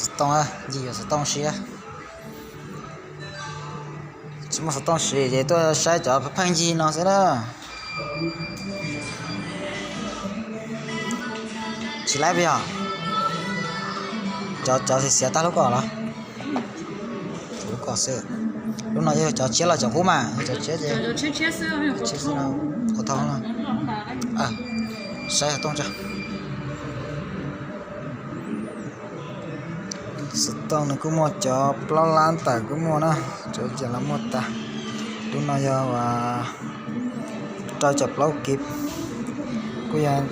Xov tooj, ncig yuav xov tooj siab. Tsis muaj xov tooj siv ces tuaj saib cov pheej ncig no xwb na. Tsis laib puas yog? Cov, cov xiav xiav tag lub ko los? Lub ko xwb. Lub no yog cov tshiab los cov qub mas, yog cov tshiab ces, tshiab xwb no, qhov thau no. Saib xov tooj tso. Xov tooj nws kuj muaj cov plaub lab ntawm kuj muaj na, cov ces los muaj tag. Lub no yog rau caum plaub kib, kuj yog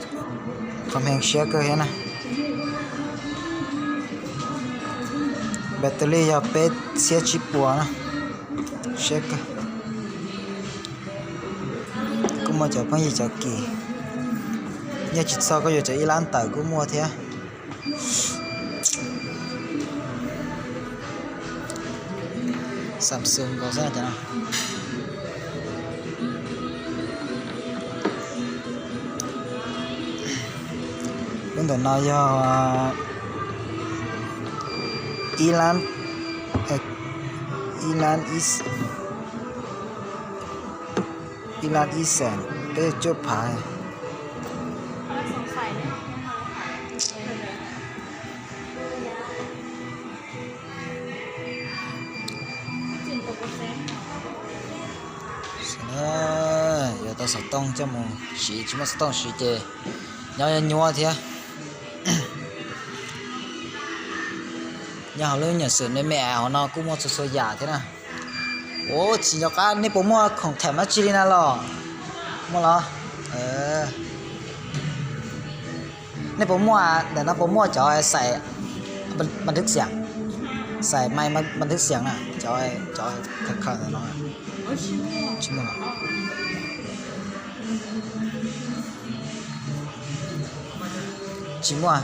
qhov me siab kawg thiab na. Battery yog peb txhiab tsib puas na, siab kawg. Kuj muaj cov pheej yig cov kim, nyiaj tsis txog koj yuav cov ib lab ntawm kuj muaj thiab. Samsung nkaus xwb no. Lub ntawm no yog ib lab, ib lab, ib lab ib xees peb cuaj phav. Yuav tau xov tooj coj mus siv, tsis muaj xov tooj siv ces nyob nyuaj thiab. Nyob hauv lub nyuam xwm me me hauv no kuj muaj txhua txhua yam thiab na. Ua tsis nco qab nej puas muaj khoom them dab tsi li na los? Muaj los? Nej puas muaj, ntawm no puas muaj cov xaim npa thwv xiam, xaim mais npa thwv xiam na, cov, cov khaws khaws ntawm no? Tsis muaj. Tsis muaj.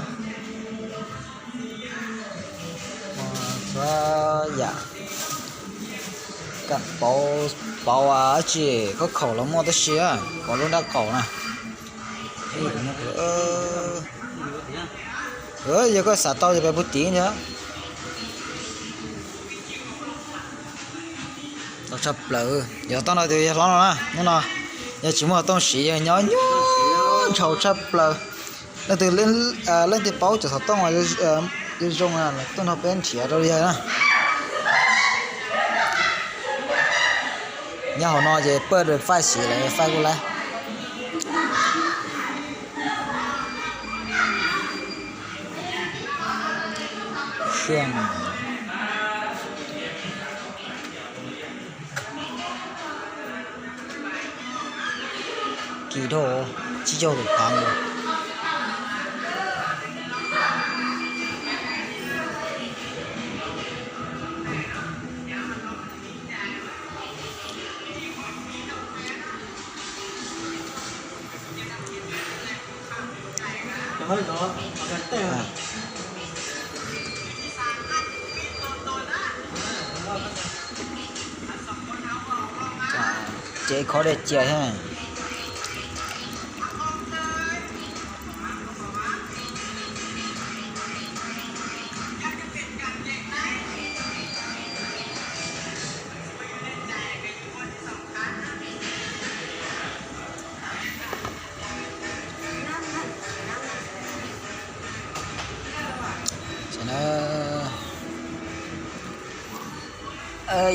Txhua yam, kam pauv, pauv dab tsi, khaub khaum los muaj tab sis, pauv lub nrab qaum na. Yog koj xav tau ces peb pub tiv ntag. Tau tshaj plaws, yog tau no tus yog hlob no na, hnub no yog tsis muaj xov tooj siv yog nyob nyuaj ntshau tshaj plaws. Leej twg, leej twg paub cov xov tooj zoo, tuaj nrog peb nrhiav rau li yog na. Nyob hauv no ces paj faij siv lawm, faij kuj laib. Kim dhau, tsib caug tus phav. Ces khob dej cia thiab.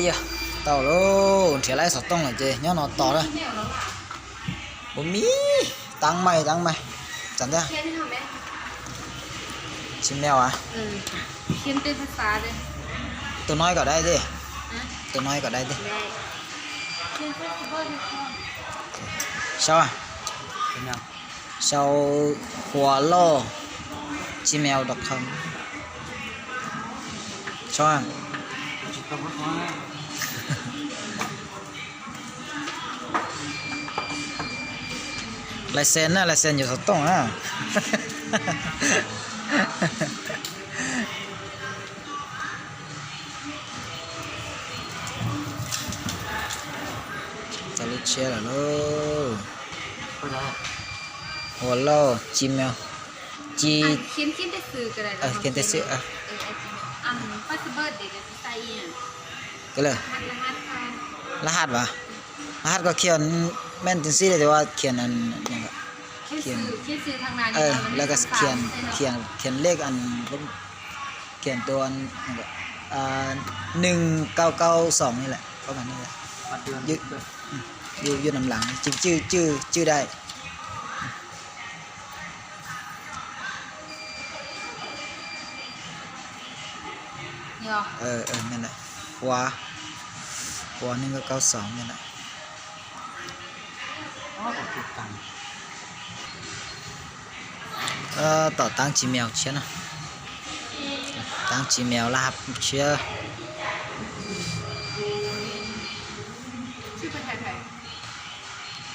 Yog tau lauj, nrhiav laib xov tooj lawm ces nyob no tos na. Ua mi, tab meeg, tab meeg, tsis meo as. Tus no kom dai tiag, tus no kom dai tiag. Sau, sau Huas Lauj gmail dot com. Sau. License na, license yuav xov tooj na. Tau lub tshiab lawm lauj. Huas Lauj gmail, gmail, gmail. Kawg lawm. Lab haj vas, lab haj koj khiav, men tin si li tias khiav, khiav, khiav lej, khiav tus หนึ่งเก้าเก้าสอง นี่แหละ อยู่นำหลัง จริงชื่อ ชื่อ ชื่อได้ นั่นแหละ หัว หัว หนึ่งเก้าเก้าสอง นี่แหละ Tom tab tsis mèo tshiab no, tab tsis mèo lab haj tshiab.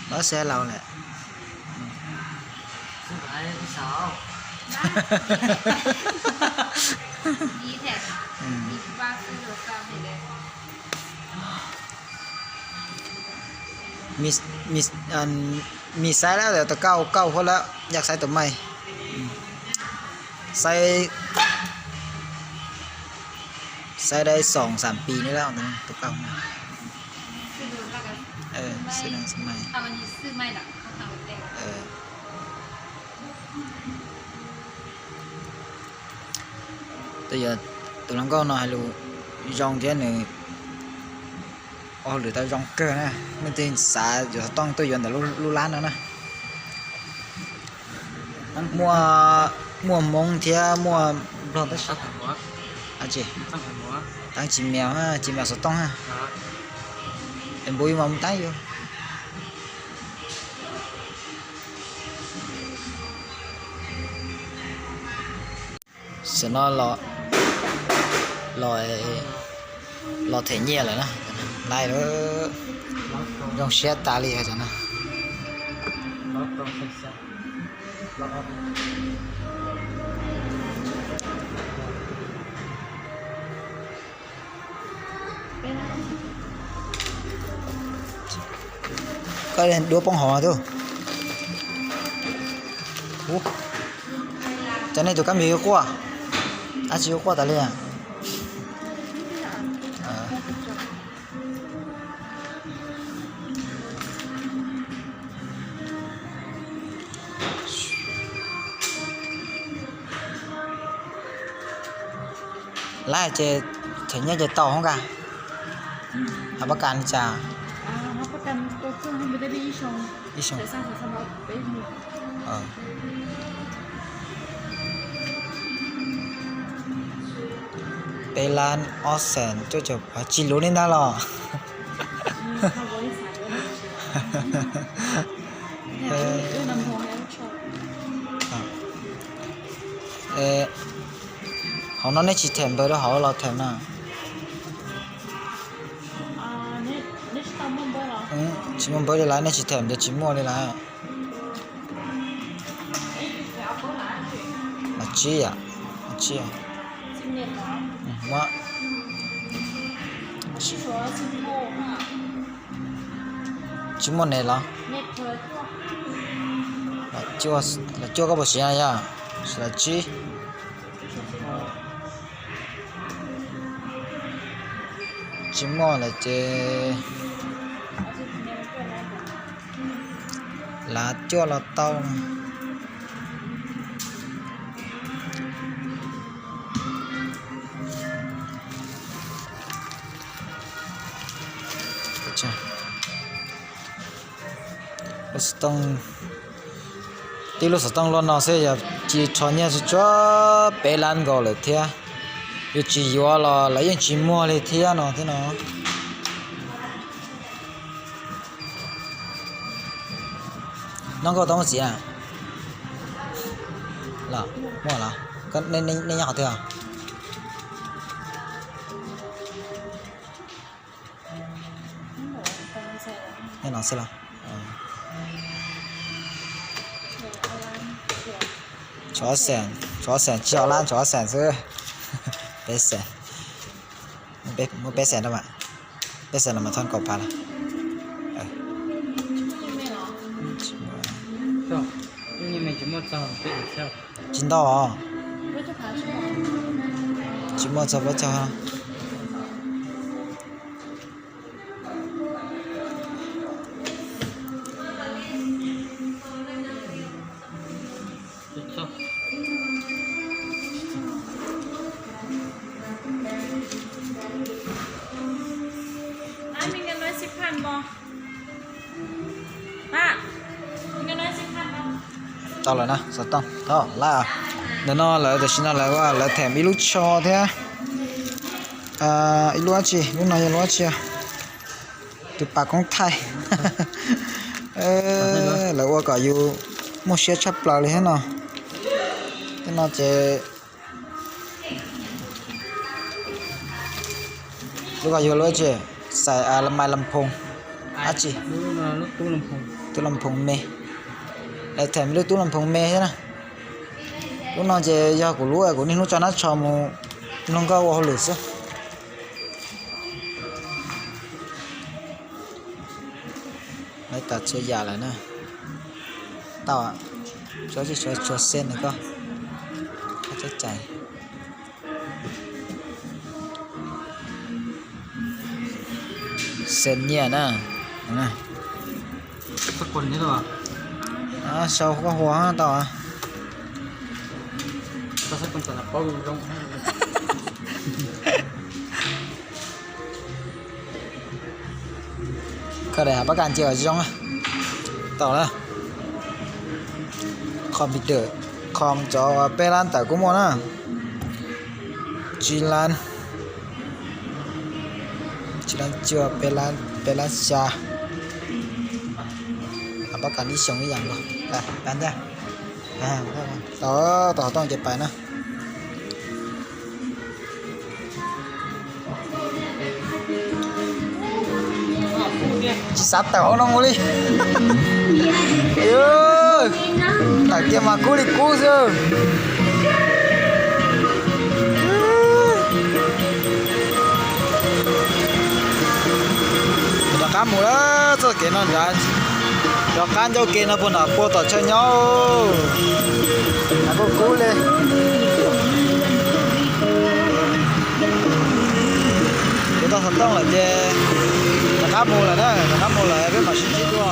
Bác xe lầu lẹ. Mì xay lawm, tau kauj kauj huab lawm, yog xaiv tus mais. Xaiv, xaiv đây sòng sản pì ni lawm, tau kauj. Xaiv đây sòng sản pì. Twb yog tus hluas nkauj no hais lus zoo thiab nws ua hauj lwm tau zoo kawg na. Nej twg xav yuav xov tooj tuaj yuav ntawm lub lab no na. Muaj, muaj Hmoob thiab muaj Nplog tab sis tab tsis mèo, tsis mèo xov tooj ha. Es npus yus mas mus tab yus. Tam no los, los them nyiaj lawm na. Laiv lawm, zoo siab tas li tam no. Koj duab poob hauv twb. Cov nej tus kab npis yuav quaj, ab tsis yuav quaj tas li. Laiv ces them nyiaj ces tau hoob kas, hab pab kas li cas? Ib xyoo peb lab ob xees cuaj caum phav, tsis luv li ntag los? Hauv no nej tsis them npawb rau hauv los them na? Tsis muaj npawb li lawm, nej tsis them ces tsis muaj li lawm. Mas tsib yam, tsib. Tsis muaj ne los? Los cuaj koj puas siv yog? Los tsib. Tsis muaj lawm ces lav cuaj los tau. Lub xov tooj, tib lub xov tooj luaj no xwb yog tsis rho nyiaj tsuag tsuag peb lab nkaus lawm thiab. Yus tsis yuav los lawv yeej tsis muag li thiab no thiab no. Nub nkauj tau muaj txiv na? Los muaj los? Nej nyob qhov twg? Nyob no xwb los? Tshuav ob xees, tshuav ob xees, tsis ob lab, tshuav ob xees xwb. Peb xees, muaj peb xees rau mas, peb xees no mas thauj kaum phav lawm. Tsis ntau os. Tsis muaj txog pob txog. Tau lawm na, xov tooj tau lawm. Ntawm no lawv tam sim no lawv ua lawv them ib lub tsho thiab ib lub dab tsi, lub no yog lub dab tsi? Tus pas koob thaij. Lawv ua kom yus muaj siab tshaj plaws li thiab no. Tej no ces lub ko yog lub tsi, xais mais lam phoos dab tsi, tub lam phoos me. Lawv them lub tub lam phoos me thiab na. Lub no ces yog kuv lub, kuv niaj hnub tso nab tsho mus mloog nkauj ua hauj lwm xwb. Lawv tas txhua yam lawm na. Tau, tsuas tsis tsuas tsuas xees na koj. Koj txhob cais. Xees nyiaj na. Sau koj hua tau. Koj daim pab kas ntsia kom zoo tau na. Computer, com cov uas peb lab ntawm kuj muaj na. Tsib lab, tsib lab cuaj, peb lab xya. Pab kas ib xyoos ib yam nkaus. Tau, tau hov tooj ces pais na. Tsis xav tawm hauv no mus li. Tawm kiag mas kub li kub xwb. Rov qab mus lawm, txoj kev no nrad, rov qab ncauj ke no puag nram puag tom chaw nyob. Kuj kub li. Kuv tau xov tooj lawm ces rov qab mus lawm na, rov qab mus lawm peb mam sib ntsib dua.